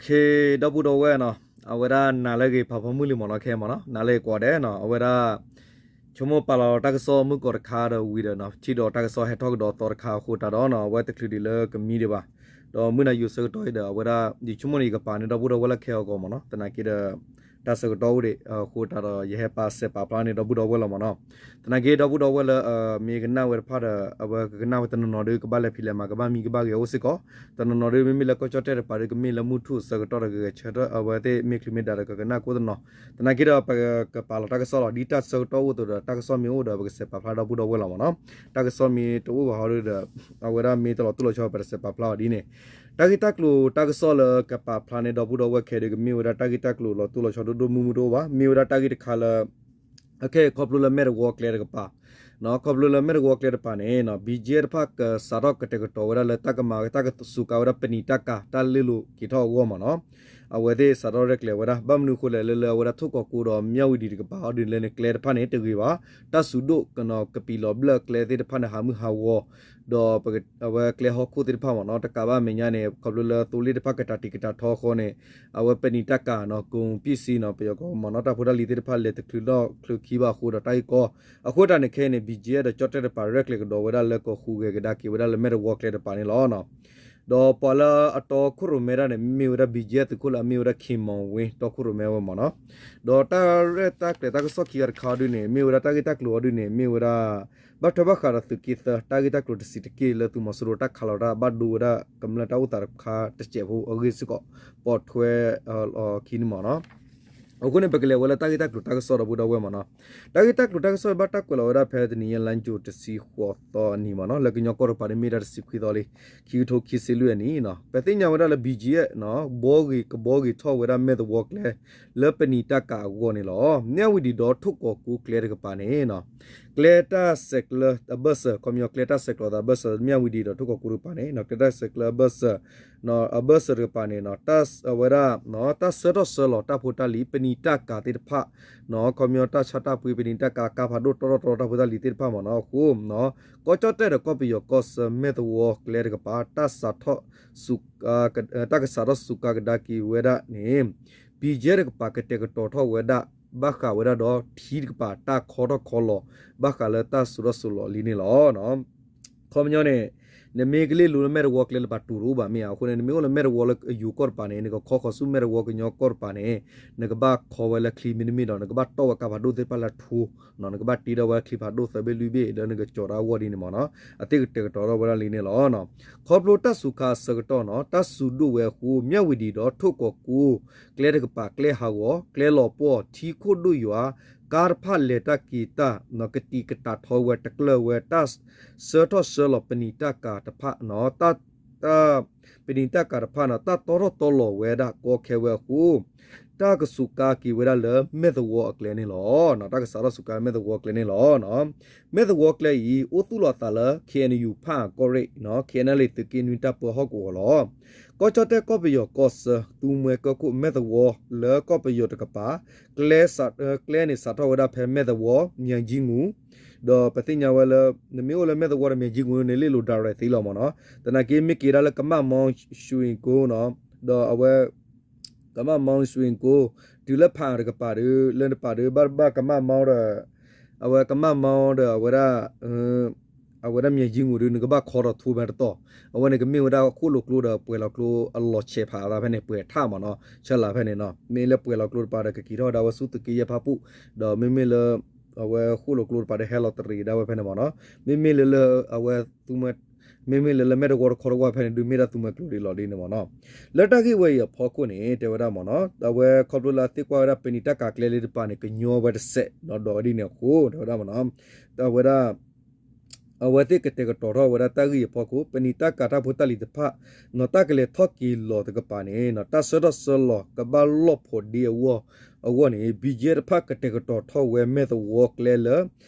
ခ့ ဒီပုၢ်ဒီဝဲၢ်နီၤ, အဝဲဒၣ်နၤလၢအဂ့ၤ ဖးဖီမုၢ်လံမ့ၢ်နီၤ, ခဲမ့ၢ်နီၤ, နၤလၢအဂ့ၤကိးဂၤဒဲးနီၤ, အဝဲဒၣ် ဆိကမိၣ်ပာ်လီၤတၢ်ကစီၣ်မုၢ်ကီးတခါဒီးဝံၤဒီးနီၤ, ထံၣ်ဒီးတၢ်ကစီၣ်ဟဲထီၣ်ကဒီးသီတခါအဃိတးဒီးနီၤ, အဝဲတချုးဒံးလၢကမံဒံးဘၣ်, ဒီးမုၢ်နၤယိၤဆၢကတီၢ်အံၤဒီး အဝဲဒၣ် ယဆိကမိၣ်န့ၣ် ယကပာ်န့ၢ်ဒီပုၢ်ဒီဝဲၢ်လၢခဲအဂီၢ်မ့ၢ်နီၤ, သနာ်က့ဒီး တၢ်ဆၢကတီၢ်အိၣ်ဒံးအဃိတးဒီး ယဟဲပာ်စဲးပာ်ဖျါန့ၢ်ဒီပုၢ်ဒီဝဲၢ်လီၤမ့ၢ်နီၤ. သနာ်က့ဒီပုၢ်ဒီဝဲၢ်လၢ မ့ၢ်ကနၣ်ဝဲတဖၣ်ဒီး အဝဲကကနၣ်ဝဲတနီၤနီၤဒီး ကဘၣ်လဲၤဖံးလဲၤမၤ ကဘၣ်မံကဘၣ်ဂဲၤအိၣ်စ့ၢ်ကီး, တနီၤနီၤဒီး မ့မ့ၢ်လၢကီၢ်ကၠီၣ်တဲၣ်တပၤဒီး ကမ့ၢ်လၢမုၢ်ထူၣ်အဆၢကတီၢ်ဒီး ကဂဲၤဆၢထၢၣ်အဝဲသ့ၣ်မ့ၢ်ချုးမ့ၢ်ဒါဒီး ကကနၣ်ကိၣ်တနီၤ, သနာ်က့ဒီး ပကပာ်လီၤတၢ်ကစီၣ်လီၤ, ဒ်တၢ်ဆၢကတီၢ်အိၣ်အသိးဒီး တၢ်ကစီၣ်မ့ၢ်အိၣ်ဒီး ပကစဲးပာ်ဖျါဒီပုၢ်ဒီဝဲၢ်လီၤမ့ၢ်နီၤ. တၢ်ကစီၣ်မ့ၢ်တအိၣ်ဘၣ်ဟီဒီး အဝဲဒၣ်မ့ၢ်တလီၤတိၢ်လီၤဆီ ပတစဲးပာ်ဖျါအီၤဒ်န့ၣ်, တၢ်ဂ့ၢ်တၢ်ကျိၤတၢ်ကစီၣ်လၢကပာ်ဖျါန့ၢ်ဒီပုၢ်ဒီဝဲၢ်ခဲဒီး ကမ့ၢ်ဝဲဒၣ်တၢ်ဂ့ၢ်တၢ်ကျိၤလီၤတိၢ်လီၤဆီဒိၣ်ဒိၣ်မုၢ်မုၢ်တအိၣ်ဘၣ်, မ့ၢ်ဝဲဒၣ်တၢ်ဂ့ၢ်တခါလၢ အခဲခီဖျိလၢမဲၢ်တဝီကျဲတကပၤ, ခီဖျိလၢမဲၢ်တဝီကျဲတကပၤန့ၣ် BGF တဖၣ်ကစးထီၣ်ကတဲာ်ကတီၤဝဲဒၣ်လၢတၢ်ကမၤ တၢ်ကစူးကါဝဲဒၣ် ပနံာ်တၢ်ကၤ တၢ်လ့လိာ်က့ၤထီၣ်အဂီၢ်မ့ၢ်နီၤ, အဝဲသ့ၣ်စးထီၣ်ရဲၣ်ကျဲၤဝဲဒၣ် ဘၣ်မနုၤအဃိလဲၣ် လၢလၢအဝဲဒၣ်ထိၣ်ကီးကိဒီးမၠၣ်ဝံၤဒံးတကပၤအီၤဒုးလၢန့ၣ် ကျဲတဖၣ်န့ၣ်တဂ့ၤဘၣ်, တၢ်စူၤဒိၣ်ကပံာ်လီၤဘျၢၣ်ကျဲသ့ၣ်တဖၣ်န့ၣ် ဟးမုၢ်ဟးဂီၤ ဒီးအဝဲကျဲဟီၣ်ခိၣ်သ့ၣ်တဖၣ်မ့ၢ်နီၤ, တကးဘၣ်အမဲာ်ညါန့ၣ် ခီဖျိလၢသိလ့ၣ်တဖၣ်ကတၢ်တံာ်ကတၢ်ထီအဃိန့ၣ် အဝဲပနံာ်တၢ်ကၤနီၤ ကိပံၣ်စံနီၤ ပယီၤကီးမ့ၢ်နီၤ တၢ်ဖိတၢ်လံၤသ့ၣ်တဖၣ်လဲၤတချုးလီၢ်ချုးခံဘၣ်အဃိဒီးတၢ်ဂ့ၢ်ကီ, အဃိတၢ်န့ၣ်ခဲအံၤန့ၣ် BGF ဒီးကၠီၣ်တဲၣ်တပၤရဲၣ်ကျဲၤကဒီးဝဲဒၣ်လၢကီၢ်ဟူးဂဲၤကဒါက့ၤဝဲဒၣ်လၢမဲၢ်တဝီကျဲတပၤန့ၣ်လီၤ. ဒီးပှၤလၢအတီခိၣ်ရိၣ်မဲတၢ်န့ၣ် မ့ၢ်ဝဲဒၣ် BGF သုးခိၣ်လၢအမ့ၢ်ဝဲဒၣ် ခ့မီဝ့ တီခိၣ်ရိၣ်မဲဝဲမ့ၢ်နီၤ, ဒီးတၢ်ရဲၣ်တၢ်ကျဲၤတၢ်ကစီၣ်ခံဂၤတခါအီၤဒုးန့ၣ် မ့ၢ်ဝဲဒၣ်တၢ်ဂ့ၢ်တၢ်ကျိၤအီၤဒုးန့ၣ် မ့ၢ်ဝဲဒၣ် ဘၣ်ထွဲဘၣ်ဃးဒီးသုးက့သၢ တၢ်ဂ့ၢ်တၢ်ကျိၤတဆံးတက့ၢ်လၢသုးမီၤစိရိၤတၢ်ခးလီၤတၢ်ဘၣ်ဒိဝဲဒၣ်ကမျၢၢ်တၢ်အိၣ်သးတခါတစဲးဖိအဂ့ၢ်စ့ၢ်ကီး ပိာ်ထွဲ ခံန့ၣ်မ့ၢ်နီၤ. အဃိန့ၣ် ပကလဲၤဝဲလၢတၢ်ဂ့ၢ်တၢ်ကျိၤတၢ်ကစီၣ်ဒီပုၢ်ဒီဝဲၢ်မ့ၢ်နီၤ, တၢ်ဂ့ၢ်တၢ်ကျိၤတၢ်ကစီၣ်ဘၣ်တၢ်ကွဲးလီၤဝဲဒၣ်ဖဲတနံၤညါလါယူၤတဆံဃိးသီအနံၤမ့ၢ်နီၤ, လၢကညီကီၢ်တပၤန့ၣ်မ့ၢ်ဒၣ်တဆံခွံသီလံ, ခံကထိခံဆံလွံၢ်အနံၤနီၤ, ပသ့ၣ်ညါဝဲဒၣ်လၢ BGF နီၤ ဘှီဂ့ၤကဘှီဂ့ၤထီၣ်ဝဲဒၣ်မဲၢ်သဝီကျဲ လၢပနံာ်တၢ်ကၤအဂီၢ်န့ၣ်လီၤ. မၠၣ်ဝံၤဒံးဒီးထိၣ်ကီးကိကျဲတကပၤန့ၣ်နီၤ ကျဲတၢ်ဆဲးကျၢအဘၢၣ်စၢၤ ခီပညီ ကျဲတၢ်ဆဲးကျိးသးအဘၢၣ်စၢၤ မၠၣ်ဝံၤဒံးဒီးထိၣ်ကီးကိတကပၤန့ၣ် ကျဲတၢ်ဆဲးကျၢအဘၢၣ်စၢၤ အဘၢၣ်စၢၤတကပၤန့ၣ် အဝဲဒၣ် တၢ်ဆၢထီၣ်ဆၢလီၤတၢ်ဖိတၢ်လံၤ ပနံာ်တၢ်ကၤသ့ၣ်တဖၣ် ခီပညီတၢ်ဆါတၢ်ပှ့ၤ ပနံာ်တၢ်ကၤ ကါဖးဒိၣ်တီထီၣ်တီထီၣ်တၢ်ဖိတၢ်လံၤသ့ၣ်တဖၣ်မ့ၢ်နီၤ အဃိ ကီၢ်ကၠီၣ်တဲၣ်ဒီးကီၢ်ပယီၤကီၢ်ဆၢမဲၢ်သဝီကျဲတကပၤ တၢ်စးထီၣ် တၢ်ကစးထီၣ်စူးကါကဒါက့ၤဝဲဒၣ်န့ၣ် BGF တကပၤကတဲာ်ကတီၤထီၣ်ဝဲဒၣ် ဘၣ်ဃးဝဲဒၣ်ဒီးထံတကပၤ တၢ်ခီထီၣ်ခီလီၤ ဘၣ်ဃးလၢတၢ်စိာ်ထီၣ်စိာ်လီၤလံန့ၣ်လီၤ. ခီပညီန့ၣ် နမ့ၢ်ကလ့ၢ်လိၤလၢမဲၢ်တဝီကျဲလၢပှၤတူၢ်တအိၣ်ဘၣ်မ့ၢ်ဧါ, အဃိန့ၣ် နမ့ၢ်အိၣ်လၢမဲၢ်တဝီလၢယိၤကီၢ်တပၤန့ၣ် နကခီဃီၤဆူမဲၢ်တဝီကညီကီၢ်တပၤန့ၣ် နကဘၣ်ခီဝဲလၢချံမ့တမ့ၢ်ဒီး နကဘၣ်တီၢ်ဝဲကါဖးဒိၣ်သ့ၣ်တဖၣ်လၢထိ နကဘၣ်တ့ထီၣ်ဝဲချံဖးဒိၣ်သၢဘ့ၣ်လွံၢ်ဘ့ၣ်လၢနကကၠီၤတၢ်အဂီၢ်ဒ်န့ၣ်မ့ၢ်နီၤ, အသ့ၣ်ကတဲာ်ကတီၤထီၣ်ဝဲဒၣ်လံန့ၣ်လီၤ. ခီဖျိတၢ်စူးကါအဆၢကတီၢ်နီၤ တၢ်စူၤဒိၣ်ဝဲအဃိ မၠၣ်ဝံၤဒံးဒီးထိၣ်ကီးကိ ကျဲတကပၤ ကျဲဟးဂီၤ ကျဲလီၤပှီၢ် ထံခိၣ်ဒိၣ်ယွၤ ကါတဖၣ်လဲၤတၢ်က့ၤတၢ် ကတံာ်ကတာ်ထီဝဲတကျၢၢ်ဝဲ တၢ်ဆၢထီၣ်ဆၢလီၤပနံာ်တၢ်ကၤတဖၣ် တၢ် ပနံာ်တၢ်ကၤတဖၣ်နီၤ တၢ်တီထီၣ်တီလီၤဝဲဒၣ်ကီခဲဝဲအဃိ တၢ်ကစူးကါက့ၤဝဲဒၣ်လၢမဲၢ်သဝီအကျဲန့ၣ်လီၤ. တၢ်ကစးထီၣ်စူးကါမဲၢ်သဝီအကျဲန့ၣ်လီၤ. မဲၢ်သဝီကျဲအံၤ အိၣ်သူၣ်လီၤအသးလၢ ခ့ၣ်အဲၣ်ယူၣ် ဖၣ်အၣ်ကီၢ်ရ့ၣ် ခ့ၣ်အဲၣ်အဲၣ်လ့ၣ် သုးက့နွံတၢ်ပၢဟီၣ်ကဝီၤလီၤ. ကီၢ်ကၠီၣ်တဲၣ်ကီၢ်ပယီၤကီၢ်ဆၢ သူမှဲကၢၢ်ခိၣ်မဲၢ်သဝီလၢကီၢ်ပယီၤတကပၤ ကျဲန့ၣ်စးထီၣ်ဝဲဒၣ်ဖဲမဲၢ်သဝီ မၠဲၣ်ကၠံငူ ဒီးပသ့ၣ်ညါဝဲလၢ နမ့ၢ်အိၣ်လၢမဲၢ်သဝီဒီးမၠဲၣ်ကၠံငူန့ၣ် နလ့ၣ်လိၤ direct သ့လီၤမ့ၢ်နီၤ, သနာ်က့မ့ၢ်က့ၤဒၣ်လၢကမၣ်မီ ရွှေကုန်း နီၤ ဒီးအဝဲ ကမၣ်မီ ရွှေကုန်း တုၤလၢဖၣ်အၣ်တကပၤဒီး လၢတပၤဒီး ဘၣ်ဘၣ်ကမၣ်မီဒီး အဝဲကမၣ်မီဒီး အဝဲဒၣ် အဝဲဒၣ်မၠဲၣ်ကၠံငူဒီး နကဘၣ်ခီထီၣ်ထူမဲတတီၤ, အဝဲန့ၣ်ကမ့ၢ်ဝဲဒၣ်ဃိၣ်လိာ်ကျိဒီးပှဲၤလီၤကျိအလီၤဆဲးဖးအသးဖဲန့ၣ် ပှဲၤထးမ့ၢ်နီၤ ဆၢလၢဖဲန့ၣ်နီၤ, မ့ၢ်လၢပှဲၤလီၤကျိတပၤဒီး ကက့ၤထီၣ်ဝဲဒၣ်ဝဲဆူသုးက့ယဲၢ်ဖၣ်ပူၣ်, ဒီးမ့မ့ၢ်လၢ အဝဲဃိၣ်လိာ်ကျိတပၤဒီး ဟဲလီၤတရံးဒၣ်ဝဲဖဲန့ၣ်မ့ၢ်နီၤ, မ့မ့ၢ်လၢလၢအဝဲ မ့မ့ၢ်လၢလၢမဲၢ်တဝီတခီတဝၢ်ဖဲန့ၣ် ဒုးမ့ၢ်ဒၣ်သူမှဲကျိဒ်လီၤဒ်န့ၣ်မ့ၢ်နီၤ, လၢတၢ်ဂ့ၢ်ဝဲအံၤအဖီခိၣ်န့ၣ် တဲဝဲဒၣ်မ့ၢ်နီၤ အဝဲခီဖျိလၢအသ့ၣ်ကွၢ်ဝဲဒၣ်ပနံာ်တၢ်ကၤကျဲလၢတပၤန့ၣ် ကညီဝဲတစဲးနီၤ ဒီးဒ်န့ၣ်အဃိ တဲဝဲဒၣ်မ့ၢ်နီၤ အဝဲဒၣ် အဝဲသ့ၣ်ကတဲာ်ကတီၤထီၣ်ဝဲဒၣ်တၢ်ဂ့ၢ်အဖီခိၣ် ပနံာ်တၢ်ကၤတၢ်ဖိတၢ်လံၤတဖၣ် နီၤ တၢ်ကလဲၤထီၣ်က့ၤလီၤတကပၤန့ၣ် တၢ်ဆၢထီၣ်ဆၢလီၤကဘၣ်လီၢ်ဖိးဒ့အဂီၢ် အဂီၢ်န့ၣ် ဘံၣ်ကၠဲတဖၣ်ကတဲာ်ကတီၤထီၣ်ဝဲမဲၢ်သဝီကျဲလၢ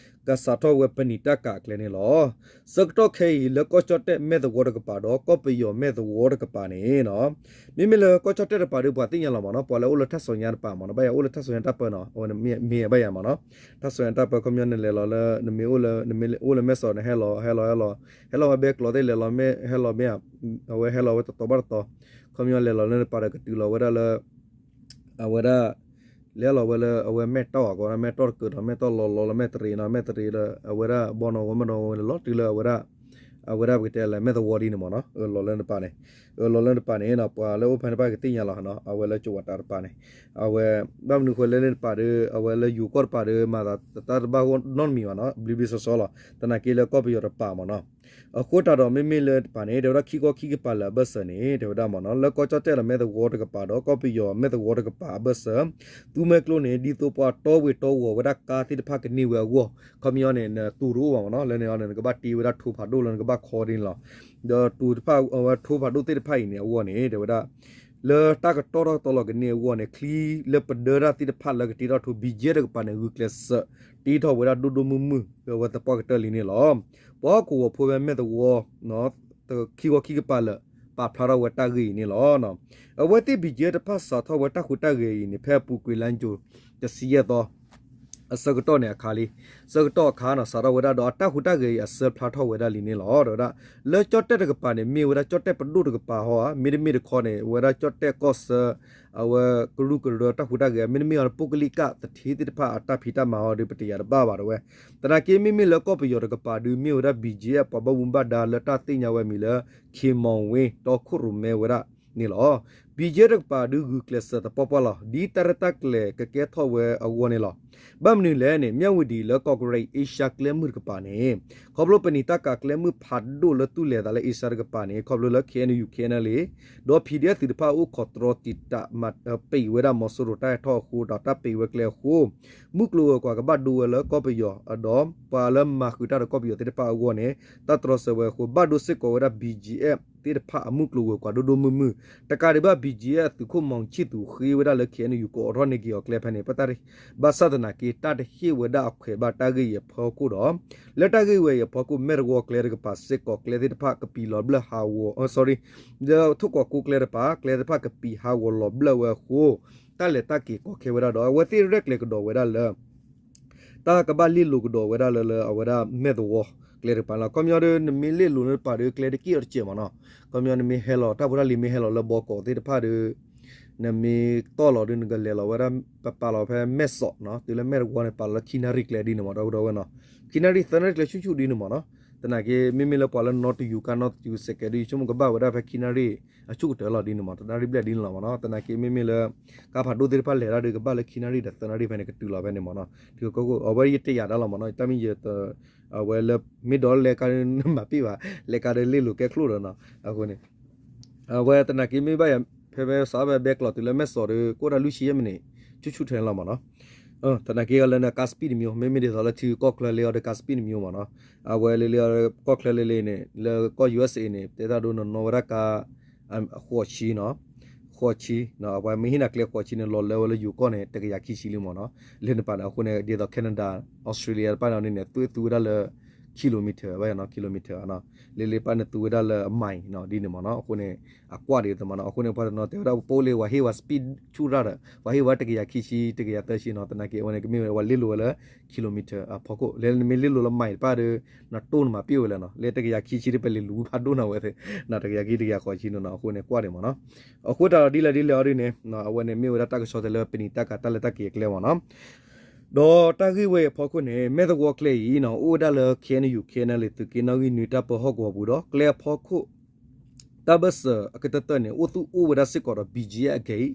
ကစးထီၣ်ဝဲပနံာ်တၢ်ကၤအကျဲန့ၣ်လီၤ. ဆၢကတီၢ်ခဲအံၤ လၢကီၢ်ကၠီၣ်တဲၣ်မဲၣ်သဝီတကပၤဒီး ကီၢ်ပယီၤမဲၣ်သဝီတကပၤန့ၣ် မ့မ့ၢ်လၢကီၢ်ကၠီၣ်တဲၣ်တကပၤဒီး ပှၤသ့ၣ်ညါလီၤမ့ၢ်နီၤ, ပှၤလၢအိၣ်လၢထၣ်စီၤညါတကပၤမ့ၢ်နီၤ, ဘၣ်ယၤအိၣ်လၢထၣ်စီၤညါတၢ်ပၢနီၤ, အဝဲမ့ၢ်ဘၣ်ယၤမ့ၢ်နီၤ, ထၣ်စီၤညါတၢ်ပၢ ခီပညီနလဲၤလီၤလၢ နမ့ၢ်အိၣ်လၢ နမ့ၢ်အိၣ်လၢမဲၢ်စီၤန့ၣ် ဟဲလီၤ ဟဲလီၤ ဟဲလီၤ ဟဲလီၤဝဲဘဲကျိးသ့ၣ် လဲၤလီၤ ဟဲလီၤမ့ၢ်ဧါ, အဝဲဟဲလီၤဝဲတတီၤဘၣ်တတီၤ, ခီပညီလဲၤလီၤလၢနပၤဒီးကတုၤလီၤဝဲဒၣ်လၢ အဝဲဒၣ် လဲၤလီၤဝဲလၢအဝဲမဲၢ်တီၢ်အဂီၢ် မဲၢ်တီၢ်တကၢၤဒီး မဲၢ်တီၢ်လီၤလီၤလၢ မဲၢ်တရံးနီၤ, မဲၢ်တရံးဒီး အဝဲဒၣ်ဘီနီၢ်ဂီၤ မဲၢ်နီၢ်ဂီၤ လီၤတုၤလၢအဝဲဒၣ် အဝဲဒၣ်ပကတဲလၢမဲၢ်သဝီဒ်န့ၣ်မ့ၢ်နီၤ, အၢ လီၤလၢနပၤန့ၣ်, အၢ လီၤလၢနပၤန့ၣ် ပှၤလၢအိၣ်ဖဲန့ၣ်တဖၣ်ကသ့ၣ်ညါလီၤ, အဝဲလၢကဝၤတၢ်တပၤန့ၣ်, အဝဲ ဘၣ်မနုၤဃိလၢန့ၣ်တပၤဒီး အဝဲလၢယိၤကီၢ်တပၤဒီး မၤသးတၢ်တဘၣ်ဂီၢ်နီတမံၤဘၣ်နီၤ, ဘျ့ဘျ့ဆှီဆှီလီၤ, သနာ်က့လၢကီၢ်ပယီၤတပၤမ့ၢ်နီၤ အဃိသတးဒီးမ့မ့ၢ်လၢတပၤန့ၣ် တဲဝဲဒၣ်ခံကီၢ်ခံကပၤလၢအဘၢၣ်စၢၤန့ၣ် တဲဝဲဒၣ်မ့ၢ်နီၤ, လၢကီၢ်ကၠီၣ်တဲၣ်ဒီးမဲၢ်သဝီတကပၤဒီး ကီၢ်ပယီၤမဲၢ်သဝီတကပၤအဘၢၣ်စၢၤ, သူမွဲကျိန့ၣ် ဒ်သိးပှၤတီဝ့ၤတီဝီၤဝဲဒၣ်ကါသ့ၣ်တဖၣ်ကန့ၢ်ဝဲအဂီၢ်, ခီပညီန့ၣ် နတူၢ်တအိၣ်ဘၣ်မ့ၢ်နီၤ, လၢန့ၣ်အီၤန့ၣ် နကဘၣ်တ့ဝဲဒၣ်ထိဖးဒိၣ်လၢနကဘၣ်ခီဒ်န့ၣ်လီၤ, ဒီးတူၢ်တဖၣ်အဝဲထိဖးဒိၣ်သ့ၣ်တဖၣ်အံၤန့ၣ်အဂီၢ်န့ၣ် တဲဝဲဒၣ် လၢတၢ်ကတီၢ်ထီၣ်ကတီၤလီၤကန့ၢ်အဂီၢ်န့ၣ် ချံလၢပဒၢတၢ်သ့ၣ်တဖၣ်လၢကတ့ထီၣ်ထိ ဘံၣ်ကၠ့ၣ်တကပၤန့ၣ် ဂုာ်ကျဲးစၢး တ့ထီၣ်ဝဲဒၣ်ဒိၣ်ဒိၣ်မုၢ်မုၢ် အဝဲသပှၢ်ကတၢၢ်လံန့ၣ်လီၤ. ပှၤဟီၣ်ကဝီၤဖိဖဲမဲၢ်သဝီ ခံခီခံကပၤလၢာ် ပာ်ဖျါထီၣ်ဝဲတၢ်ဂ့ၢ်အံၤန့ၣ်လီၤ. အဝဲသ့ၣ်ဘံၣ်ကၠ့ၣ်တဖၣ်စးထီၣ်ဝဲတၢ်ဟူးတၢ်ဂဲၤအံၤန့ၣ် ဖဲအပူၤကွံာ်လါယူၤ တဆံယဲၢ်သီ အဆၢကတီၢ်န့ၣ်အခါလံ, ဆၢကတီၢ်အခါန့ၣ် စးထီၣ်ဝဲဒၣ်ဒီးအတၢ်ဟူးတၢ်ဂဲၤအံၤ အဆၢဖျါထီၣ်ဝဲဒၣ်လံန့ၣ်လီၤ. ဒီးဝဲဒၣ် လၢကၠီၣ်တဲၣ်တကပၤန့ၣ် မ့ၢ်ဝဲဒၣ်ကၠီၣ်တဲၣ်ပဒိၣ်တကပၤဟီဧါ, မ့တမ့ၢ်တခီန့ၣ် ဝဲဒၣ်ကၠီၣ်တဲၣ်ကီၢ်ဆၢ အဝဲကရူၢ်ကရၢတၢ်ဟူးတၢ်ဂဲၤ မ့တမ့ၢ်အီၤ ပုၢ်ကလံၣ်ကၣ်သထ့သ့ၣ်တဖၣ်အတၢ်ဖံးတၢ်မၤဟီဒီး ပတယာ်တဘၣ်ဘၣ်တဲဝဲ. သနာ်က့မ့မ့ၢ်လၢကီၢ်ပယီၤတကပၤဒီး မ့ၢ်ဝဲဒၣ် ဘံၣ်ကၠ့ၣ် ပှၤဘၣ်မူဘၣ်ဒါလၢတၢ်သ့ၣ်ညါဝဲမံၤလၢ ခ့မီဝ့ တီခိၣ်ရိၣ်မဲဝဲဒၣ်န့ၣ်လီၤ. ဘံၣ်ကၠ့ၣ်တကပၤဒီး ဂုာ်ကျဲးစၢးသပှၢ်ပှၢ်လီၤ. ဒ်တၢ်ရဲၣ်တၢ်ကျဲၤကကဲထီၣ်ဝဲအဂီၢ်န့ၣ်လီၤ. ဘၣ်မနုၤလဲၣ်န့ၣ် မၠၣ်ဝတံၤလၢ ကီၢ်ကရ့ၣ် အ့ရှါကျဲမုၢ်တကပၤန့ၣ် ခီဖျိပနံာ်တၢ်ကၤကျဲမုၢ်ဖးဒိၣ်လၢသူၣ်လဲၤသးလၢအ့ရှါတကပၤန့ၣ် ခီဖျိလၢ ခ့ၣ်အဲၣ်ယူၣ် ခ့ၣ်အဲၣ်ယူၣ် ဒီး PDF သုးတဖၣ်အိၣ်ခိးတြီတံာ်တာ် ပံးဝဲဒၣ်မီၤစိရိၤတၢ်ဟဲထီၣ်အဃိ ဒီးတၢ်ပံးဝဲကျဲအဃိ မုၢ်ကျိၤဝဲၤကွာ်ကဘၣ်ဒိဝဲလၢကီၢ်ပယီၤ ဒီးပှၤလၢမၤဃုာ်တၢ်ဒီးကီၢ်ပယီၤသ့ၣ်တဖၣ်အဂီၢ်န့ၣ် တၢ်တြီဆၢဝဲအဃိ ဘၣ်ဒိစ့ၢ်ကီးဝဲဒၣ် ဘံၣ်ကၠ့ၣ် သ့ၣ်တဖၣ်အမုၢ်ကျိၤဝဲၤကွာ်ဒိၣ်ဒိၣ်မုၢ်မုၢ်, တကးဒံးဘၣ် ဘံၣ်ကၠ့ၣ် သုးခိၣ်မီၤဆံၣ်သူးဃ့ဝဲဒၣ်လၢ ခ့ၣ်အဲၣ်ယူၣ် ကအိးထီၣ်န့ၢ်က့ၤအီၤကျဲဖဲန့ၣ် ဘၣ်ဆၣ်သနာ်က့ တၢ်တဟ့ၣ်ဝဲဒၣ်အခွဲးဘၣ်တၢ်ဂ့ၢ်အံၤအဖီခိၣ်ဒီး လၢတၢ်ဂ့ၢ်ဝဲအံၤအဖီခိၣ် မဲၢ်တဝီကျဲတကပၤစ့ၢ်ကီး ကျဲသ့ၣ်တဖၣ်ကပံာ်လီၤဘျၢၣ်ဟးဂီၤ sorry လၢထိၣ်ကီးကိးကျဲတကပၤ ကျဲသ့ၣ်တဖၣ်ကပံာ်ဟးဂီၤလီၤဘျၢၣ်ဝဲအဃိ တၢ်လဲၤတၢ်က့ၤကီခဲဝဲဒၣ်ဒီး အဝဲသ့ၣ်ရဲၣ်ကျဲၤကဒီးဝဲဒၣ်လၢ တၢ်ကဘၣ်လ့ၣ်လိၤကဒီးဝဲဒၣ်လၢ လၢအဝဲဒၣ်မဲၢ်သဝီကျဲတကပၤန့ၣ်လီၤ. ခီပညီဒီး နမ့ၢ်လ့ၣ်လိၤလၢတကပၤဒီး ကျဲတက့ၢ်အီၤတစဲးမ့ၢ်နီၤ. ခီပညီနမ့ၢ်ဟဲလီၤ တၢ်ဖိတၢ်လံၤမ့ၢ်ဟဲလီၤလၢဘီကီးသ့ၣ်တဖၣ်ဒီး နမ့ၢ်တီၢ်လီၤဒီး နကလဲၤလီၤဝဲဒၣ် ပပာ်လီၤဖဲမဲၢ်စီးနီၤ တုၤလၢမဲၢ်တဝီန့ၣ် ပာ်လီၤလၢခံနၣ်ရံၣ်ကျဲဒ်န့ၣ်မ့ၢ် ဒီပုၢ်ဒီဝဲၢ်နီၤ ခံနၣ်ရံၣ်သၢနၣ်ရံၣ်ကျဲဆူၣ်ဆူၣ်ဒ်န့ၣ်မ့ၢ်နီၤ. သနာ်က့ မ့မ့ၢ်လၢပှၤလၢနီတယူၤကါနီတယူၤစဲးကဲးဒီး ယဆိကမိၣ်ကဘၣ်ဝဲဒၣ်ဖဲခံနၣ်ရံၣ်အဆူၣ်ကတၢၢ်လီၤဒ်န့ၣ်မ့ၢ် တနၣ်ရံၣ်ဘျဲၣ်ဒ်န့ၣ်လီၤမ့ၢ်နီၤ. သနာ်က့ မ့မ့ၢ်လၢ ကါဖးဒိၣ်သ့ၣ်တဖၣ်လဲၤတၢ်ဒီး ကဘၣ်လၢခံနၣ်ရံၣ်ဒီးသၢနၣ်ရံၣ်ဖဲန့ၣ် ကတုၤလီၤဖဲန့ၣ်မ့ၢ်နီၤ. အဝဲယတယာ်တၢ်လီၤမ့ၢ်နီၤ တၢ်မ့ၢ်ယ အဝဲလၢ မ့ၢ်ဒီးလဲၤကါဒီးမၤပ့ၢ်ဘၣ် လဲၤကါဒီးလ့ၣ်လိၤကဲချိၣ်ဒီးနီၤ အဃိန့ၣ် အဝဲသနာ်က့မ့ၢ်ဘၣ်ယၤ ဖဲဖဲစးဖဲဘဲကျိးတုၤလၢမဲၢ်စီးဒီး ကအိၣ်ဒၣ်လွံၢ်ဆံယဲၢ်မံးနံး ဆူၣ်ဆူၣ်ထဲန့ၣ်လီၤမ့ၢ်နီၤ. သနာ်က့အီၤလၢနကါ speed တမံၤ မ့မ့ၢ်ဒ်သိးလၢထံကီၢ်ချၢလၢအီၤဒီးကါ speed တမံၤမ့ၢ်နီၤ. အဝဲလၢလၢကီၢ်ချၢလၢလၢန့ၣ် လၢကီၢ် ယူၢ်အဲစ်အ့ န့ၣ် တဲတၢ်ဒိနနီၣ်ဝဲဒၣ်ကါ ဃိးဆံနီၤ ဃိးဆံ အဝဲမ့ၢ်ဟ့ၣ်နၤကျဲဃိးဆံန့ၣ် လီၤလၢဝဲလၢယိၤကီၢ်န့ၣ် တကယၤခံဆံလံမ့ၢ်နီၤ. လၢနပၤန့ၣ် အဃိန့ၣ် ဒ်သိး Canada Australia တဖၣ်န့ၣ်န့ၣ် သူဝဲဒၣ်လၢ kilometer ဘၣ်ယၤနီၤ kilometer နီၤ လၢလၢပၣ်န့ၣ်သူဝဲဒၣ်လၢအ mile နီၤ ဒ်န့ၣ်မ့ၢ်နီၤ. အဃိန့ၣ် အကွၢ်ဒ်သိးမ့ၢ်နီၤ အဃိန့ၣ် ပှၤတနီၤတဲဝဲဒၣ် ပအိၣ်လၢပှၤဟ့ၣ်ဝဲ speed ဆူၣ်ရၣ်ဒီး ပှၤဟ့ၣ်ဝဲတကယၤခံဆံ တကယၤသၢဆံနီၤ သနာ်က့အဝဲန့ၣ် ကမ့ၢ်ဝဲပှၤလ့ၣ်လိၤဝဲလၢ kilometer အဖီခိၣ် လၢနမ့ၢ်လ့ၣ်လိၤလၢ mile တဖၣ်ဒီး နတိၢ်နမၤပ့ၢ်ဝဲလဲၣ်နီၤ လၢတကယၤခံဆံဒီး ပလဲၤလူၤဖးဒိၣ်နၤဝဲသ့ၣ် နတကယၤခံ တကယၤဃိးဆံနီၤ အဃိန့ၣ် ကွၢ်ဒ်မ့ၢ်နီၤ. အဃိသတးဒီးဒ်လဲၣ်ဒ်လဲၣ်အီၤဒ်န့ၣ် အဝဲန့ၣ်မ့ၢ်ဝဲဒၣ်တၢ်ကစီၣ်တဲလၢပနံာ်တၢ်ကၤတၢ်လဲၤတၢ်က့ၤအကျဲမ့ၢ်နီၤ. ဒီးတၢ်ဂ့ၢ်ဝဲအံၤအဖီခိၣ်န့ၣ် မဲၢ်သဝီကျဲအံၤနီၤ အိၣ်ဝဲဒၣ်လၢ ခ့ၣ်အဲၣ်ယူၣ် ခ့ၣ်အဲၣ်ယူၣ် သုးက့နီၣ်ဂံၢ်နွံတၢ်ပၢဟီၣ်ကဝီၤပူၤဒီး ကျဲအဖီခိၣ် တၢ်ဘၢၣ်စၢၤအကတၢၢ်တၢၢ်န့ၣ် အိၣ်သူၣ်အိၣ်ဝဲဒၣ်စ့ၢ်ကီးဒီး ဘံၣ်ကၠ့ၣ် အဂ့ၢ်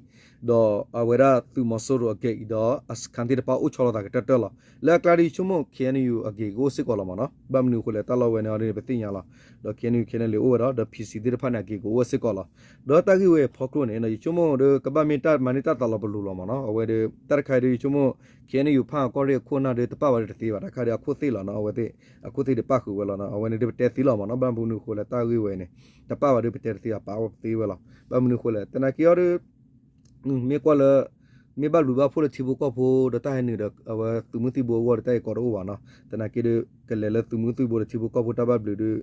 ဒီးအဝဲဒၣ်သုးမီၤစိရိၤအဂ့ၢ် ဒီးအစခန်းသ့ၣ်တဖၣ်အိၣ်ဆီလီၤသးကတၢၢ်တၢၢ်လီၤ. လၢအကျါဒီးယဆိကမိၣ် ခ့ၣ်အဲၣ်ယူၣ် အဂ့ၢ်ကအိၣ်စ့ၢ်ကီးလီၤမ့ၢ်နီၤ. ဘၣ်မနုၤအဃိလဲၣ် တၢ်လီၢ်ဝဲန့ၣ်အီၤဒ်န့ၣ် ပသ့ၣ်ညါလီၤ. ဒီး ခ့ၣ်အဲၣ်ယူၣ် ခ့ၣ်အဲၣ်ယူၣ် အိၣ်ဝဲဒီး ဒီး PC သ့ၣ်တဖၣ်န့ၣ် အဂ့ၢ်ကအိၣ်ဝဲစ့ၢ်ကီးလီၤ. ဒီးတၢ်ဂ့ၢ်ဝဲအဖီခိၣ်န့ၣ် ယဆိကမိၣ်ဒီးကဘၣ်မ့ၢ်တၢ်မၤန့ၢ်တၢ်သးလီၤပလိာ်လီၤမ့ၢ်နီၤ. အဝဲဒီး တၢ်တခါအံၤဒီးယဆိကမိၣ် ခ့ၣ်အဲၣ်ယူၣ် ဖၣ်အကီၢ်ရ့ၣ်အခိၣ်အနၢ်ဒီး တပာ်ဘၣ်ဒီးတသ့ဘၣ်. တၢ်တခါဒီးအခိၣ်သ့ၣ်လီၤနီၤ. အဝဲသ့ၣ် အခိၣ်သ့ၣ်ဒီးပာ်ဃုာ်ဝဲလီၤနီၤ. အဝဲန့ၣ်ဒီးပတဲသ့လီၤမ့ၢ်နီၤ. ဘၣ်မနုၤအဃိလဲၣ် တၢ်ဂ့ၢ်ဝဲန့ၣ် တပာ်ဘၣ်ဒီးပတဲတသ့ဘၣ် ပာ်အီၤသ့ဝဲလီၤ. ဘၣ်မနုၤအဃိလဲၣ် သနာ်က့အီၤဒီး မ့ၢ်ကွၢ်လၢ မ့ၢ်ဘၣ်ဘျုးဘၣ်ဖှိၣ်လၢထံဖိကီၢ်ဖိဒီးတၢ်ဟဲနုာ်ဒီး အဝဲသုးမုၢ်သံၣ်ဘိအဂီၢ်ဒီးတၢ်အံၤကီတအိၣ်ဘၣ်နီၤ. သနာ်က့ဒီး ကလဲၤလၢသုးမုၢ်သံၣ်ဘိဒီးထံဖိကီၢ်ဖိတၢ်ဘၣ်ဘျုးဒီး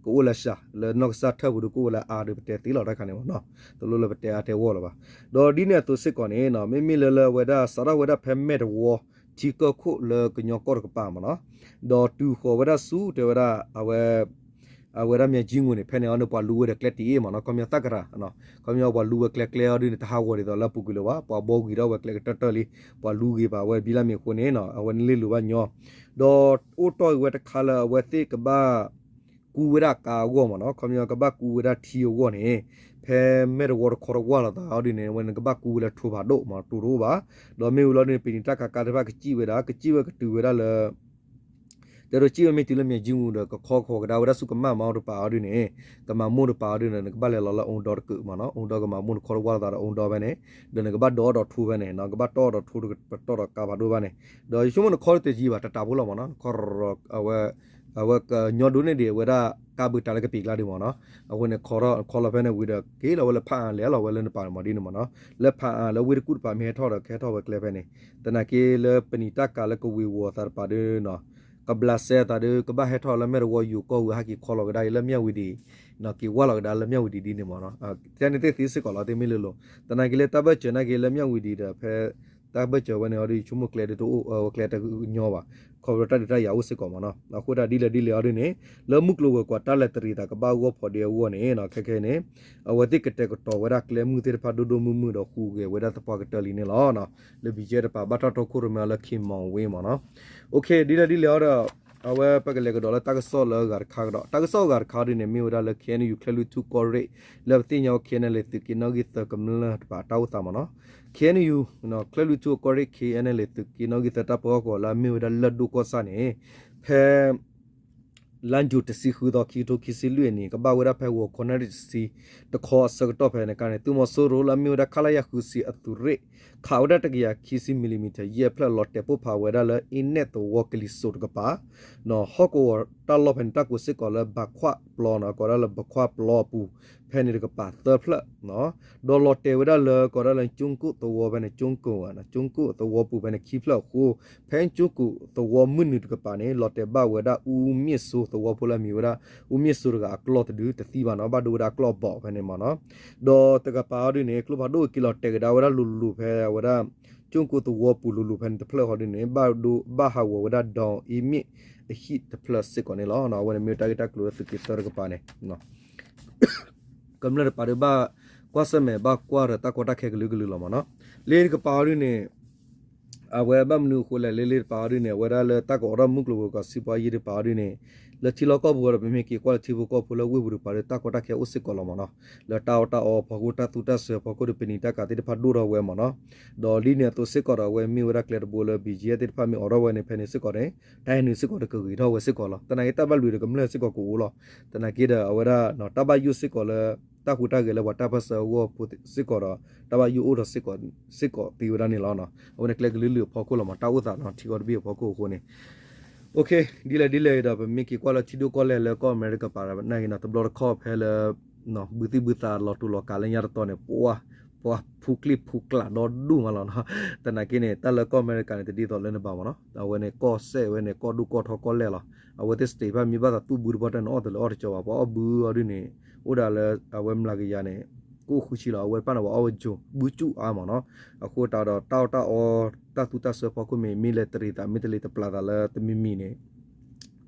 ကအိၣ်လၢစှၤ လၢနီၢ်ကစၢ်ထၢၣ်ပူၤဒီးကအိၣ်ဝဲလၢအါဒီးပတဲသ့လီၤတၢ်ခါန့ၣ်မ့ၢ်နီၤ. တလိၣ်လၢပတဲအါတဲဂီၢ်လၢၤဘၣ်. ဒီးဒ်န့ၣ်အသိးစ့ၢ်ကီးန့ၣ် မ့မ့ၢ်လၢလၢအဝဲဒၣ် စးထီၣ်ဝဲဒၣ်ဖဲမဲၢ်တဝီ ထံကၢၢ်ခိၣ်လၢကညီကီၢ်တကပၤမ့ၢ်နီၤ. ဒီးတုၤဃီၤဝဲဒၣ်ဆူတဲဝဲဒၣ် အဝဲ အဝဲဒၣ်မၠဲကၠံငူၤန့ၣ် ဖဲန့ၣ်အီၤန့ၣ် ပှၤလူဝဲဒီးကျဲတ့ၢ်အ့ၣ်မ့ၢ်နီၤ, ခီပညီသၣ်ကရၤ, ခီပညီပှၤလူဝဲကျဲကျဲအီၤဒ်န့ၣ် တဟးဂီၤဒ်သိးလၢအပူၤကွံာ်လၢၤဘၣ်, ပှၤဘီဂံၤထီၣ်ဝဲကျဲကတၢၢ်တၢၢ်လံ, ပှၤလူဂ့ၤဘၣ်ဝဲဘံလၢမ့ၢ်အဃိန့ၣ် အဝဲန့ၣ်လ့ၣ်လိၤဘၣ်ညီ, ဒီးအိၣ်တီၢ်ဂ့ၤဝဲတခါလၢအဝဲသ့ၣ်ကဘၣ် ကူဝဲဒၣ်ကါအဂီၢ်မ့ၢ်နီၤ, ခီပညီကဘၣ်ကူဝဲဒၣ်ထံအဂီၢ်န့ၣ်, ဖဲမဲၢ်တဝီတခီတဝၢ်လိာ်သးအီၤဒ်န့ၣ် အဝဲန့ၣ်ကဘၣ်ကူဝဲလၢထိၣ်ဖးဒိၣ်မ့ၢ် တိၤတအိၣ်ဘၣ်, ဒီးမ့ၢ်ဝံၤလီၤဒ်န့ၣ် ပနံာ်တၢ်ကၤကါတဖၣ်ကစံၣ်ဝဲဒၣ် ကစံၣ်ဝဲကတုၤဝဲဒၣ်လၢ တဲဒိးစံၣ်ဝဲမ့ၢ်တုၤလၢမၠဲကၠံငူၤဒီး ကခီကဝီၤကဒါဝဲဒၣ်ဆူကမၣ်မၤအီၤတပၤအီၤဒ်န့ၣ်, ကမၤမိၢ်တပၤအီၤဒ်န့ၣ် နကဘၣ်လဲၤလီၤလၢအိၣ်ဒီတကုးမ့ၢ်နီၤ, အိၣ်ဒီကမၤမိၢ်တခီတဝၢ်လိာ်သးဒီးအိၣ်ဒီဖဲန့ၣ်, ဒီးနကဘၣ်ဒီးအီၣ်ဒီးထိဖဲန့ၣ်, နကဘၣ်တီၣ်အီၣ်ဒီးထိ ပတီၢ်ဒီးကါဖးဒိၣ်ဖဲန့ၣ်, ဒီးယဆိကမိၣ်နခီတယံၤဘၣ် တတးဖိလီၤမ့ၢ်နီၤ, နခီ အဝဲ အဝဲကညီဒိးန့ၢ်ဒံးအဝဲဒၣ်ကါဘုးတၢ်လၢကပံာ်ကျါဒံးမ့ၢ်နီၤ, အဃိန့ၣ် ခီလီၤဖဲန့ၣ်ဝံၤဒီး က့ၤလီၤဝဲလၢဖးအါလဲၤလီၤဝဲလၢနပၤန့ၣ်မ့ၢ်ဒ်န့ၣ်မ့ၢ်နီၤ, လၢဖးအါလၢဝ့ၢ်တကူၣ်တပၤမ့ၢ်ဟဲထီၣ်ဒီး ကဟဲထီၣ်ဝဲကျဲဖဲန့ၣ်, သနာ်က့လၢပနံာ်တၢ်ကၤလၢကဝ့ၤဝီၤသးတပၤဒီး ကဘျးစဲသးဒီး ကဘၣ်ဟဲထီၣ်လၢမဲၢ်တဝီယိၤကီၢ်ဝံၤ ဟဲက့ၤခီလီၤကဒါက့ၤလၢမၠၣ်ဝံၤဒံး, က့ၤဝါလီၤကဒါလၢမၠၣ်ဝံၤဒံးဒ်န့ၣ်မ့ၢ်နီၤ, တဲန့ၣ်သ့ၣ်သ့စ့ၢ်ကီးလီၤ တမ့ၢ်လၢလိၤ, သနာ်က့လၢတၢ်ဘၢၣ်စၢၤနာ်က့လၢမၠၣ်ဝံၤဒံးဒီး ဖဲ တၢ်ဘၢၣ်စၢၤဝဲန့ၣ်အီၤဒီး ယဆိကမိၣ်ကျဲဒ်တအိၣ် အဝဲကျဲတညီဘၣ်, ခီဖျိတၢ်ဒုးတၢ်ယၤအိၣ်စ့ၢ်ကီးမ့ၢ်နီၤ, အဃိဒ်ဒ်လဲၣ်ဒ်လဲၣ်အီၤဒ်န့ၣ်, လၢမုၢ်ကျိၤဝဲၤကွာ်တၢ်လဲၤတရံးသးကဘၣ်ဂီၢ်ဖီဒ့အဂီၢ်န့ၣ်နီၤ, ခဲခဲအံၤန့ၣ် အဝဲသ့ၣ်ကတဲာ်ကတီၤဝဲဒၣ်ကျဲမုၢ်သ့ၣ်တဖၣ်ဒိၣ်ဒိၣ်မုၢ်မုၢ်ဒီးဃုဂဲၤဝဲဒၣ်သပှၢ်ကတၢၢ်လံန့ၣ်လီၤ. လၢ ဘီကၠဲၣ် တပၤ ဘၣ်တၢ်တီခိၣ်ရိၣ်မဲအီၤလၢ ခ့မီၣ်ဝ့ မ့ၢ်နီၤ. ဒ်လဲၣ်ဒ်လဲၣ်အီၤဒီး အဝဲပကလဲၤကဒီးလၢတၢ်ကစီၣ်လၢအဂၤတခါကဒီး, တၢ်ကစီၣ်အဂၤတခါအီၤဒ်န့ၣ် မ့ၢ်ဝဲဒၣ်လၢ ခ့ၣ်အဲၣ်ယူၣ် ချၢၣ်လွံၢ်ထူၣ်ကီၢ်ရ့ၣ် လၢပသ့ၣ်ညါဝဲ ခ့ၣ်အဲၣ်ယူၣ် သုးက့နီၣ်ဂံၢ်သၢကမျၢၢ်တပၤတၢ်အိၣ်သးမ့ၢ်နီၤ. ခ့ၣ်အဲၣ်ယူၣ် ချၢၣ်လွံၢ်ထူၣ်ကီၢ်ရ့ၣ် ခ့ၣ်အဲၣ်ယူၣ် သုးက့နီၣ်ဂံၢ်သၢတၢ်ပၢဟီၣ်ကဝီၤလၢအမ့ၢ်ဝဲဒၣ်လၢၢ်ဒိၣ်ကီၢ်ဆၣ်န့ၣ် ဖဲ လါယူၤတဆံဃုသီ ခံကထိခံဆံလွံၢ်အနံၣ် ကဘၣ်ဝဲဒၣ်ဖဲဂီၤခီနၣ်ရံၣ်တဆံတခီအဆၢကတီၢ်ဖဲန့ၣ်အခါန့ၣ် သုးမီၤစိရိၤလၢအမ့ၢ်ဝဲဒၣ် ခလရ ဃုဆံအသုးရ့ၣ် ခးဝဲဒၣ်တကယၤခံဆံ မံၤလံၤမံၤထၢၣ် ယဲၢ်ဖျၢၣ် လီၤတဲာ်ပိၢ်ဖးဝဲဒၣ်လၢ အ့နဲၣ်သဝီကလံၤစိးတကပၤ ဟီၣ်ကဝီၤတၢ်လီၢ်ဖဲန့ၣ် တၢ်ကိးစ့ၢ်ကီးလၢ ဘးခွၣ်ပျီနီၤ, ကိးဒၣ်လၢ ဘးခွၣ်ပျီအပူၤ ဖဲန့ၣ်တကပၤသၢဖျၢၣ် ဒီးလီၤတဲာ်ဝဲဒၣ်လၢ ကိးဒၣ်လၢ ကၠိကိၣ်သဝီဖဲန့ၣ် ကၠိကိၣ် ကၠိကိၣ်သဝီပူၤဖဲန့ၣ် ခံဖျၢၣ်အဃိ ဖဲကၠိကိၣ်သဝီမုၢ်နုာ်တကပၤန့ၣ် လီၤတဲာ်ဘၣ်ဝဲဒၣ် အူမ့ၣ်စိသဝီဖိလၢအမံၤဝဲဒၣ် အူမ့ၣ်စိတဂၤအကျီၢ်တဒုတသံဘၣ်နီၤ, ဘၣ်ဒိဝဲဒၣ်အကျီၢ်ဘီၣ်ဖဲန့ၣ်မ့ၢ်နီၤ. ဒီးတကပၤအီၤဒ်န့ၣ် ကျိဖးဒိၣ်က့ၤလီၤတဲာ်ကဒါဝဲဒၣ်လိၤလိၤဖဲအဝဲဒၣ် ကၠိကိၣ်သဝီပူၤလိၤလိၤဖဲန့ၣ်တဖျၢၣ်အီၤဒ်န့ၣ် ဘၣ်ဒိ ဘၣ်ဟးဂီၤဝဲဒၣ်ဒီအ့မ့ၣ်အဟံၣ်တဖျၢၣ်စ့ၢ်ကီးန့ၣ်လီၤ. အဝဲန့ၣ်မ့ၢ်တၢ်ဂ့ၢ်တၢ်ကျိၤလၢသုးက့သၢတကပၤန့ၣ် ကမျၢၢ်တပၤဒီးဘၣ်ကွၢ်ဆၢၣ်မဲာ် ဘၣ်ကွၢ်ဒီးတၢ်ကီတၢ်ခဲကလုာ်ကလုာ်လီၤမ့ၢ်နီၤ. လၢတကပၤအီၤဒ်န့ၣ် အဝဲဘၣ်မနုၤအဃိလဲၣ် လၢလၢတပၤအီၤဒ်န့ၣ် အဝဲဒၣ်လၢတၢ်ကအိးထီၣ်မုၢ်ကျိၤဝဲၤကွာ် စံးပီယံၤတပၤအီၤဒ်န့ၣ် လၢထံလီၢ်ကီၢ်ပူၤအီၤဒီး ပမ့ၢ်က့ၤကွၢ်လၢထံဖိကီၢ်ဖိလၢဝ့ၢ်ပူၤတပၤဒီး တၢ်ကီတၢ်ခဲအိၣ်စ့ၢ်ကီးလီၤမ့ၢ်နီၤ. လၢတၢ်အီၣ်တၢ်အီအဖီခိၣ် တၢ်သူတၢ်စွဲအဖီခိၣ်ဒီး ပနံာ်တၢ်ကၤသ့ၣ်တဖၣ်ဒိၣ်ထီၣ်ဝဲမ့ၢ်နီၤ. ဒီးဒ်န့ၣ်အသိးစ့ၢ်ကီးဒီး အဝဲမ့ၢ်ဝဲဒၣ်ကျဲတဘိလၢ ဘံၣ်ကၠံယဲၢ် သ့ၣ်တဖၣ်မ့ၢ်အိးထီၣ်ဝဲန့ၣ် ဖဲန့ၣ်စ့ၢ်ကီးန့ၣ် တၢ်ဟဲနုာ်စ့ၢ်ကီးဒီးကဂ့ၤထီၣ်ဝဲစ့ၢ်ကီးလီၤ. သနာ်က့တၢ်ဘၣ်လွံၢ်ဒီးကမျၢၢ်စ့ၢ်ကီးကအိၣ်လီၤ. သနာ်က့ဒီးအဝဲဒၣ် တၢ်ဘၣ်ယိၣ်စ့ၢ်ကီးလၢ တၢ်ဟူးတၢ်ဂဲၤလၢပှၤတၢ်ပၢၢ်ဆၢအဂီၢ်ဖိစ့ၢ်ကီးဒီး တၢ်ဘၣ်ယိၣ်အိၣ်ထီၣ်စ့ၢ်ကီးသ့ဝဲဒၣ်န့ၣ်လီၤ. အဝဲန့ၣ်ကျဲကလုာ်လုာ်အဖီခိၣ်လီၤမ့ၢ် တၢ်အိၣ်သးနီၤ ထံကီၢ်တဘ့ၣ်အဖီခိၣ်အဃိန့ၣ် ဒ်လဲၣ်ဒ်လဲၣ်ဒီး ပမ့ၢ်က့ၤကွၢ်လၢထံဒိၣ်ကီၢ်လဲၢ်လၢကီၢ်အမဲရကၤပၤ နာ်က့နီၤ တဘျီတခီၣ်ဖဲလၢ ဘုသံၣ်ဘုသးလီၤတူာ်လီၤကာ်လၢညါတတီၤန့ၣ် ပှၤ ပှၤဖူကျံၣ်ဖူကျးဒီဒူၣ်မးလီၤနီၤ. သနာ်က့န့ၣ် တၢ်လၢကီၢ်အမဲရကၤန့ၣ် တဒ်သိးလၢနဘၣ်မ့ၢ်နီၤ အဝဲန့ၣ်ကီၢ်စဲၣ်ဝဲန့ၣ် ကီၢ်ဒိၣ်ကီၢ်ထီကီၢ်လဲၢ်လီၤ. အဝဲသ့ၣ် state တဖၣ်မ့ၢ်ဘၣ်သးသူၣ်ဘုတပီၢ်တၢ်န့ၣ် အီၣ်တလၢအီၣ်တကီဘၣ် ပှၤအီၣ်ဘုအီၤဒ်န့ၣ် အိၣ်ဒၣ်လၢ အဝဲမျးကယၤန့ၣ် ကအိၣ်ဃုဆံလီၤ. အဝဲတဖၣ်န့ၣ် ပှၤအီၣ်ဝဲကၠိ ဘုကၠူၣ်အါမ့ၢ်နီၤ. အဃိတၢ်ဒီးတၢ်အီၣ်တၢ်အီ တၢ်သူတၢ်စွဲဖီခိၣ်မ့ၢ် မ့ၢ်လဲၤတရံးသး မ့ၢ်တလ့ၤတပျၢ်သးလၢတမံၤမံၤန့ၣ်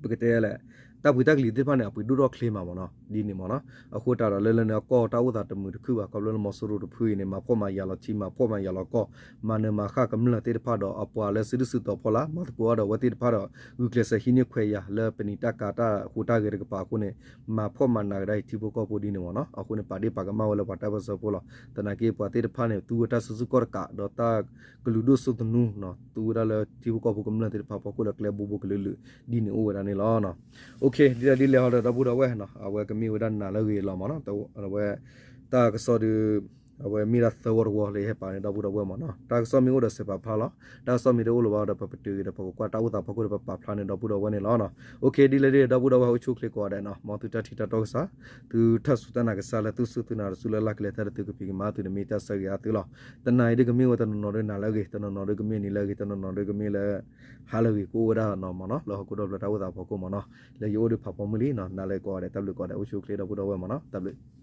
ပကတဲလဲၣ် တၢ်ပှ့ၤတၢ်ကလံၤသ့ၣ်တဖၣ်န့ၣ် အပှ့ၤဒိၣ်ထီၣ်ချ့မးမ့ၢ်နီၤ ဒ်န့ၣ်မ့ၢ်နီၤ. အဃိတၢ်ဒီးလၢလၢန့ၣ် အကီၢ်တၢ်အိၣ်သးတမုာ်တခုဘၣ် ခီဖျိလၢမီၤစိရိၤတဖုအံၤန့ၣ် မၤဖှီၣ်မၤယာ်လီၤထံ မၤဖှီၣ်မၤယာ်လီၤကီၢ် မၤနၢၤမၤဃၣ်ကမျၢၢ်သ့ၣ်တဖၣ်ဒီး အပှၤလၢစုဒုၣ်စုတီၤဖီလာ် မၤသကိးအီၤဒီးအဝဲသ့ၣ်တဖၣ်ဒီး ဂုာ်ကျဲးစၢးဟံးန့ၢ်ခွဲးယာ်လၢပနံာ်တၢ်ကၤတၢ်ဟူးတၢ်ဂဲၤတကပၤအဃိန့ၣ် မၤဖှီၣ်မၤနးကဒါအံၤထံဖိကီၢ်ဖိဒ်န့ၣ်မ့ၢ်နီၤ. အဃိန့ၣ် ပာ်ဒ့ၣ်ပာ်ကမၣ်ဝဲလၢပှၤတၢ်ပၢၢ်ဆၢဖိလီၤ. သနာ်က့ပှၤသ့ၣ်တဖၣ်န့ၣ် သူဝဲတၢ်စုဆူၣ်ကီၢ်တကး ဒီးတၢ်ကလုာ်ဒိၣ်စိသနူ သူဝဲဒၣ်လၢထံဖိကီၢ်ဖိကမျၢၢ်သ့ၣ်တဖၣ်ဖီခိၣ်လၢကျဲဘိဘိကလုာ်လုာ်ဒ်န့ၣ်အိၣ်ဝဲဒၣ်န့ၣ်လီၤ. ဒ်လဲၣ်ဒ်လဲၣ်ဟီဒီး ဒီပုၢ်ဒီဝဲၢ် အဝဲကမ့ၢ်ဝဲဒၣ်နၤလၢအဂ့ၤလီၤမ့ၢ်နီၤ. အဝဲ တၢ်ကစီၣ်ဒီး အဝဲမ့ၢ်ဒၣ်သၢဝီတဝီလၢယဟဲပာ်န့ၣ် ဒီပုၢ်ဒီဝဲၢ်မ့ၢ်နီၤ. တၢ်ကစီၣ်မ့ၢ်အိၣ်ဒီးစဲးပာ်ဖျါလီၤ. တၢ်ကစီၣ်မ့ၢ်တအိၣ်လၢၤဘၣ်ဒီး ပပတုာ်ဂ့ၤဒီး ပကကွၢ်တၢ်အိၣ်သးဖီခိၣ်ဒီး ပပာ်ဖျါန့ၣ် ဒီပုၢ်ဒီဝဲၢ်န့ၣ်လီၤ. Okay ဒ်လဲၣ်ဒ်လဲၣ် ဒီပုၢ်ဒီဝဲၢ်အိၣ်ဆူၣ်အိၣ်ချ့ကိးဂၤဒဲးနီၤ, မ်သုတၢ်ထံၣ်တၢ်တီကစၢ်, သုတၢ်စူၢ်တၢ်နာ်ကစၢ်လၢသုစူၢ်သုနာ်တစုလၢ်လၢ်ကလဲၤတၢ်ဒီး သုကဖံးကမၤသုန့ၣ် မ့ၢ်တၢ်ဆၢဂ့ၤအါသုလီၤ. တနၤအံၤဒ်ကမ့ၢ်ဝဲတနီၤနီၤဒီးနၤလၢအဂ့ၤ, တနီၤနီၤဒီးကမ့ၢ်နံၤလၢအဂ့ၤ, တနီၤနီၤဒီးကမ့ၢ်လၢ ဟါလၢအဂ့ၤ ကအိၣ်ဝဲဒၣ်နီၤမ့ၢ်နီၤ, လၢဟီၣ်ခိၣ်ဒီဖျၢၣ်တၢ်အိၣ်သးဖီခိၣ်မ့ၢ်နီၤ. လၢယအိၣ်ဒီးဖးဖီမုၢ်လံနီၤ, နၤလၢကိးဂၤဒဲး တၢ်ဘျုးကိးဂၤဒဲး အိၣ်ဆူၣ်အိၣ်ချ့ ဒီပုၢ်ဒီဝဲၢ်မ့ၢ်နီၤ, တၢ်ဘျုး